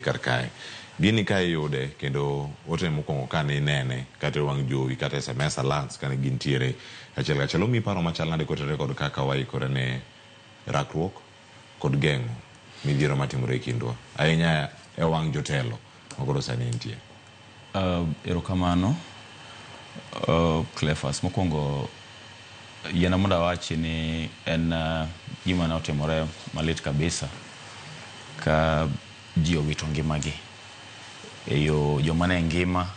kar kae. Gini ka iyude kendo ote mokwongo kane inene kata e wang' jowi kata SMS alerts kane gintiere achiel kachiel omiyi paro machal nade kotenore kod kaka waikore ne rakruok kod geng'o midhiero matimore e kindwa ahinya e wang' jotelo makoro sani nitie. Erokamano Cleophas. Mokwongo yiena mondo awachi ni en gima ne otimore malit kabisa ka ji owito ngimagi e yo joma ne ngima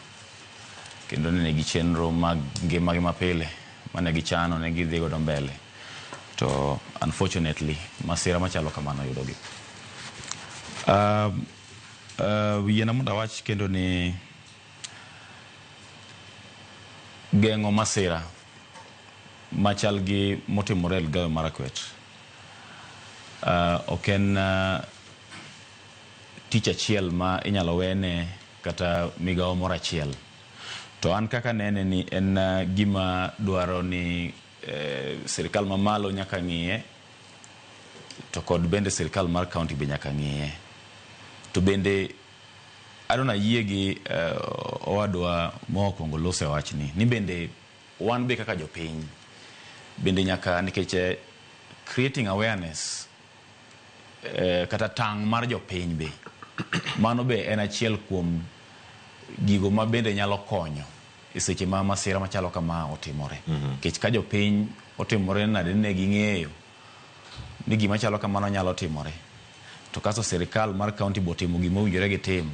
kendo ne nigi chenro mag ngimagi mapile mane gichano ne gidhi godo mbele to unfortunately masira machalo kamano oyudogi. Yiena mondo awach kendo ni geng'o masira machal gi motimore Elgeyo Marakwet ok en tich achiel ma inyalo wene kata migawo moro achiel. To an kaka nene ni en gima dwaro ni sirikal mamalo nyaka ng'iye to kod bende sirikal mar county be nyaka ng'iye. To bende adwa ayie gi owadwa mokwongo loso e wachni ni bende wan be kaka jopiny bende nyaka nikech creating awareness kata tang' mar jopiny be mano be en achiel kuom gigo ma bende nyalo konyo e seche ma masira machalo kama otimore. Nikech ka jopiny otimore nade ni ne ging'eyo ni gima chalo kamano nyalo timore to kasto sirikal mar county botimo gima owinjore gitim,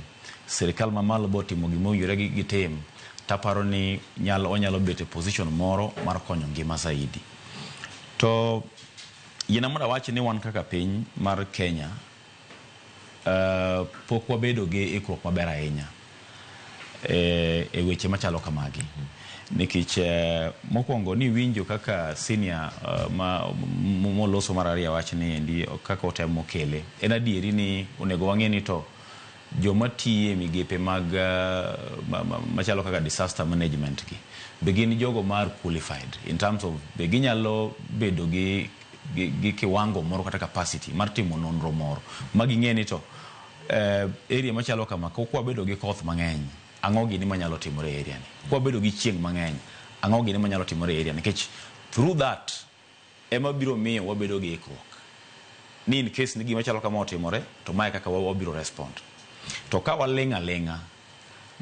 sirikal mamalo botimo gima owinjore gitim, taparo ni nyalo onyalo bet e position moro mar konyo ngima zaidi. To yiena mondo awach ni wan kaka piny mar Kenya pok wabedo gi ikruok maber ahinya e weche machalo kamagi. Nikech mokwongo ni winjo kaka senior ma moloso mar ariyo wach ni endi kaka otemo kele. En adieri ni onego wang'e ni to joma tiye migepe mag machalo kaka disaster management gi be gin jogo mar qualified in terms of be ginyalo bedo gi kiwango moro kata capacity mar timo nonro moro ma ging'e ni to area machalo kama ka wabedo gi koth mang'eny ang'o gini manyalo timore e area ni kwabedo gi chieng' mang'eny ang'o gini manyalo timore e area ni nikech through that ema biro miyo wabedo gi ikruok ni in case ni gima chalo kama otimore to mae kaka wabiro respond. To ka waling' aling'a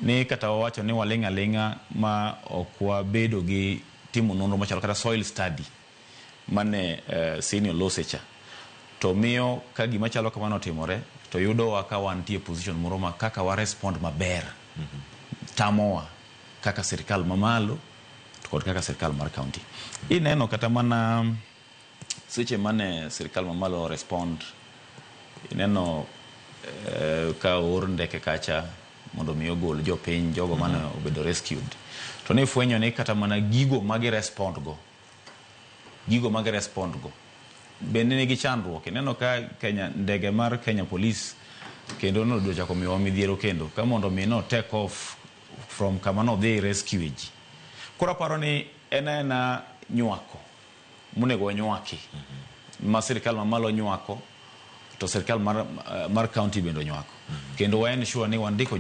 ni kata wawacho ni waling' aling'a ma ok wabedo gi timo nonro machalo kata soil study mane senior lose cha to miyo ka gima chalo kamano otimore to yudowa ka wantie position moro ma kaka wa respond maber tamowa kaka sirikal mamalo to kod kaka sirikal mar county. Ineno kata mana seche mane sirikal mamalo respond ineno ka oor ndeke kacha mondo mi ogol jopiny jogo mane obedo rescued to nifwenyo ni kata mana gigo magi respond go gigo magi respond go bende nigi chandruok. Ineno ka Kenya ndege mar Kenya Police kendo nochako miyowa midhiero kendo ka mondo mi no take off from kama nodhi rescue ji. Koro aparo ni en aena nywako monego wanywaki ma sirikal mamalo nywako to sirikal mar county bende onywako kendo wa ensure ni wandiko